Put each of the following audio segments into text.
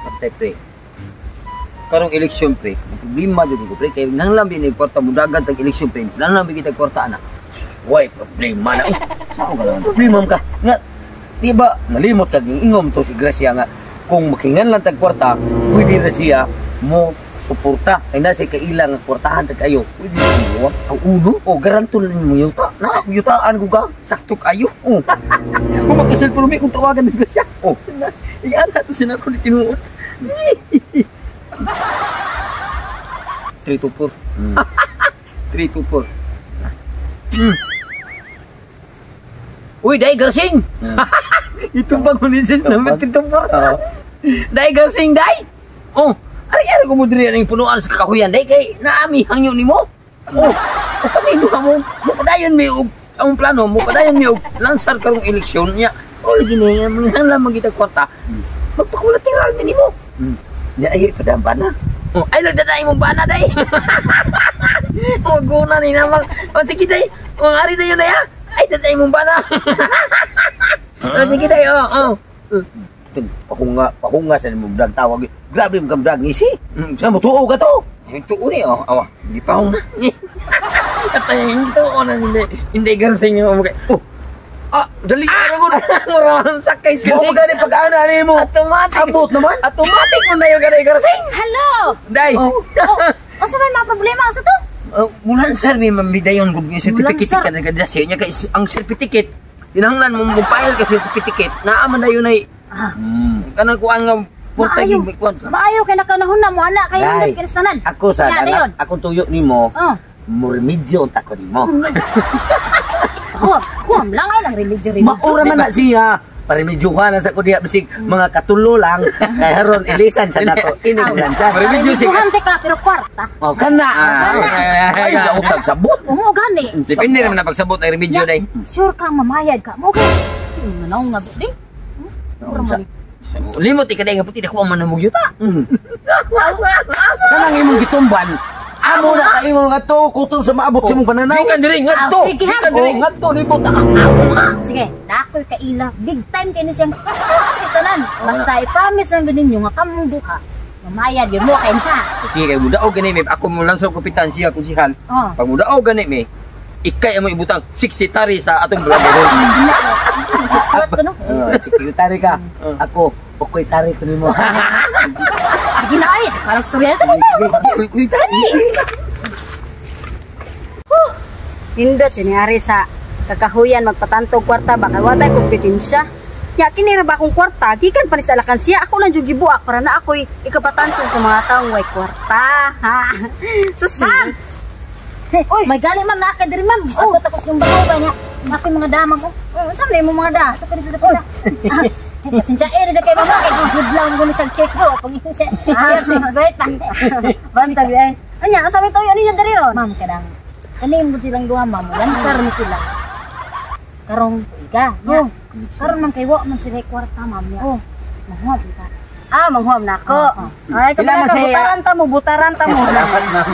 Patay, pre. Karong eleksyon, pre, ang problema jud ko, pre, kay nang lambi ni kwarta mudagan tag eleksyon, pre. Nang lambi kita kwarta ana. Way problema na. Sao ka lang? Problema ka. Nga, di ba, nalimot ka, ingom to si Gracia nga, kung makingan lang tag kwarta, pwede na siya mo suporta. Ay nasa kaila nga kwartahan tag kayo. Pwede na mo. Ang uno, O, garanto lang mo yuta. Na, yutaan ko ka. Sakto kayo. Oh, Kung makaselfon mi kung tawagan ni Gracia. Oh. Iana to sina ko ni tinuod. 3 to 4. 3 to 4. Uy, dai Garsing. Ito bang unisis naman 3 to 4? Oo. Dai Garsing, dai. Oh, ari ari ko mo diri ang punuan sa kakahuyan dai kay naami hangyo nimo. Oh, o kami duha mo mo padayon mi og ang plano mo padayon mi og lansar karong eleksyon niya. Oh, lagi ni mga lamang kita kwarta. Magpakulateral mi nimo. Ya, ay, padampa na. Oh, ay nagdaday mong bana day. Oh, guna ni naman. Oh, sige day. Oh, ari dayon na ya. Ay daday mong bana. Oh, sige day. Oh, oh. Pahunga, pahunga sa nimo brag tawag. Grabe mo kang brag ngisi. Sa mo tuo ka to. Yung tuo ni oh, awa. Hindi pa na. At ay hindi tuo na hindi. Hindi Garsing yung mga. Oh. Ah, dali ka na. Mura man sakay sa Mo magani pag-ana nimo. Automatic. Abot naman. Automatic mo na yung ganay Garsing. Hello! Day. Oh. Oh, unsa may mga problema unsa to? Mulan sir ni ma'am dayon kung yung certificate Mulansar. ka na sa niya kay ang certificate kinahanglan mo mo file ka certificate naa man dayon ay kanang kuan nga porta Maayo. gid may kuan. Maayo kay nakanahon na mo ana kay Day. nindot kinastanan. Ako sa Wala dayon. anak, akong tuyo nimo, Oh. mo remedyo unta ko nimo. Huwam, huwam lang ay lang remedyo remedyo. Maura man na siya. Paremedyohan na sa ko diha bisig mga katulo lang kay haron ilisan sa nato ini lansan. Remedyo si Remedyohan ka pero kwarta. Oh, kana. Ah. Ay, utag sabot. Oo gani. Depende naman na pagsabot ay remedyo day. Sure kang mamayad ka. Mo kay manaw nga di. Mura man ni. Limot ikaday nga puti dako man mo yuta. Kanang imong gitumban. Amo na ka imong ato kutob sa maabot sa imong pananaw. Gikan diri ngadto. Ah, sige, ha. Gikan diri ngadto libot ang amo na. Sige, nakoy kaila. Big time kay ni siyang kinastanan. Basta i-promise lang gud ninyo nga kamong duha. Mamayad yun mo kay na. Sige kay mudaog gani mi ako mo lang sa kapitan siya konsihal. Oh. Pag mudaog gani mi ikay amo ibutang sekretary sa atong blogger. Sitsuot ko no. Oh, sekretary ka. Ako, okay tari ko nimo. Sige na ay, parang storya na to. Nindot siya sa kakahuyan magpatantog kwarta ba kay watay kompetensya. Ya kini ra ba akong kwarta gikan pa ni sa alakansya ako lang jud gibuak para na ako'y ikapatantog sa mga taong way kwarta. Ha. Sus. Ma'am! Oy, May gali ma'am na ka diri ma'am. Ako takot yung bato ba niya. Ako yung mga damag ko. Oy, unsa man imong mga da? Ato ka dito dapita. Pasensya eh na kay mama kay good lang ko sa checks bro. Pag siya. Ah, sis birth. Basta bi ay. Anya, asa may tuyo ninyo diri ron? Ma'am kadang kani mo silang duha ma'am, lansar ni sila. Karong tuiga. Oh. Karon man kay wa man sila kwarta ma'am niya. Oh. Mahuwag kita. Ah, manghuam na ako. Oo. Ay, Pila man kabala ka, siya? butaran ta mo, butaran ta mo. Salamat ma'am.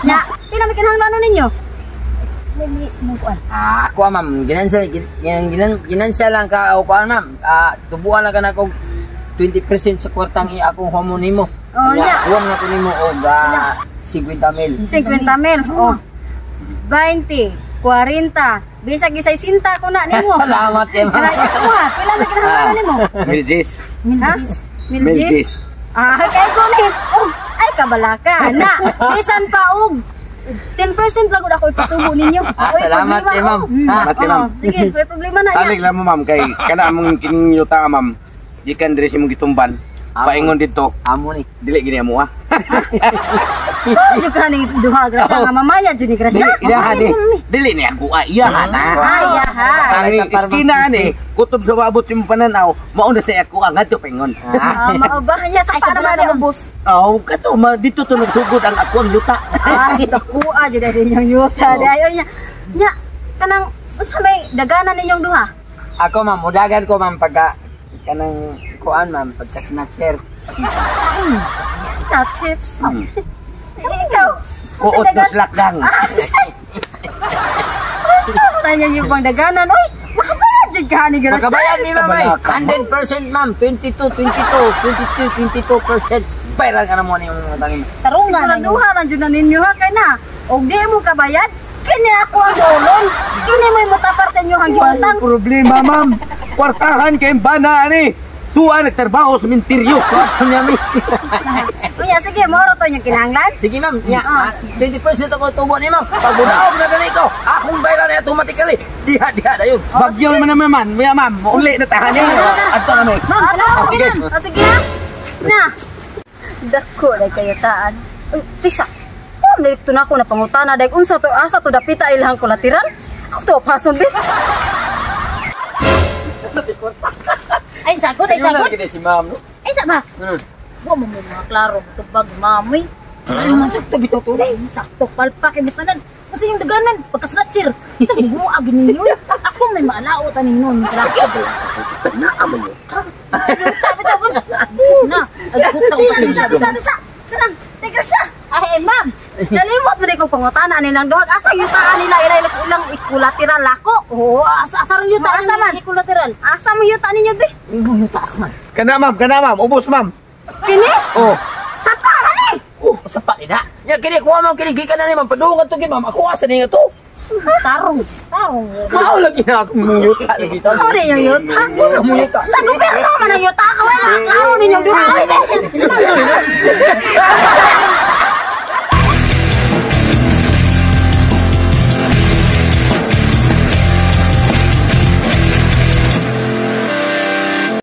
Nya, pila may kinahanglanon ninyo? May mo kuan. Ah, ako ah, ma'am, ginansya ginansya lang ka o kuan ma'am. Ah, tubuan lang ka na kog 20% sa kwartang i akong homo nimo. Oh, nya. Huwag na ko nimo og 50 mil. 50 mil. Oh. 20, 40, bisag isay sinta ko na nimo. Salamat kay ma'am. Pila ko ha, pila may kinahanglanon nimo? Miljis. Ha? Miljis. Ah, kay ko ni. Oh, ay kabalaka na. Bisan pa og 10% lang gud ako ipatubo ninyo. Ah, Oy, salamat problema, kay ma'am. oh. Ha? Salamat kay ma'am. Oh, sige, may problema na. Salig lang mo ma'am kay kana among kining yuta ma'am. Gikan diri sa imong gitumban. Paingon didto. Amo ni. Dili gini amo ah. Sure jud ka ning duha grasya nga mamaya jud ni grasya. Dili iyahan ni. Dili ni ako ah, iyahan ah. Ay, yaha. Ang iskina ni kutob sa maabot sa imong pananaw, mao na sa ako ang ngadto paingon. Ah, mao ba niya sa Ay, para kabala man na, ubos. Oh, kato ma dito to nagsugod ang ako ang yuta. Ah, dakuha jud ay inyong yuta. Dayon niya. Nya, kanang unsa may daganan ninyong duha? Ako ma'am, mudagan ko ma'am pagka kanang kuan ma'am pagka snatcher. Snatch it. Ikaw. Kuot no slakgang. Tanya niyo bang daganan? Oy, makabayad jud ka ni Gracia. Makabayad mi, ma'am, ay. 100%, ma'am. 22, 22, 22, 22%. Bayran ka na mo na yung mga tangin. Tarungan na yun. Siguraduha lang jud na ninyo ha kay na. Og di mo kabayad, kini ako ang dolon. Kini may mutapar sa inyo ang giutang. Problema, ma'am. Kwartahan kay bana ani. Tuwa nagtrabaho sa minteryo. Kwarta niya, mi. Unya sige, moro to inyong kinahanglan. Sige, ma'am. Nya, 20% ako tubo ni ma'am. Pag budaog na gani ko, akong bayran na automatically. Diha, diha na yun. Bagyo man naman, man. Maya, ma'am. Uli na tahan niya. Adto na mi. Ma'am, salamat. Ah, sige. O sige ha. Na. Dako na kayo taan. Uy, tisa. Oh, nito na ako na pangutana dahil unsa to asa to dapita ilahang kulatiran. Ako to pason be. Ay, sagot, ay, Ayun lang sagot. gid si ma'am, no? Ay, sa ba? Hmm. Wa mo mo mga klaro, tubag mamoy. Ano man sakto bitaw to? Ay, sakto palpak imbis tanan. Kasi yung daganan, pagkasnatcher. Sa buag ninyo. Ako may maalaot ani nun. Klaro. Naaman mo. Tabi tabi. Na, agkutaw kasi. Tisa, tisa, tisa. Kanang, te Gracia. Ay, ma'am. Nalimot mo di ko pangutana nilang duhag. Asa yutaan nila ila ila ilang ikulatiran lako. Oo, asa asa ron yuta Asa man? ang equilateral. Asa mo yuta ninyo be? Taas man. Kana, ma'am. Kana, ma'am. Ubos, ma'am. Kini? Oh. Sapa ani. Oh, sa pa ina. Nya kini kuha ma'am kini gikan na ni ma'am padungan to gid ma'am. Ako asa ni nga to. Tarong, tarong. Mao lagi na akong muyuta lagi to. Ako ninyo yuta. Wala muyuta. Sa gobyerno man ang yuta ka wala. Ako ninyong duha.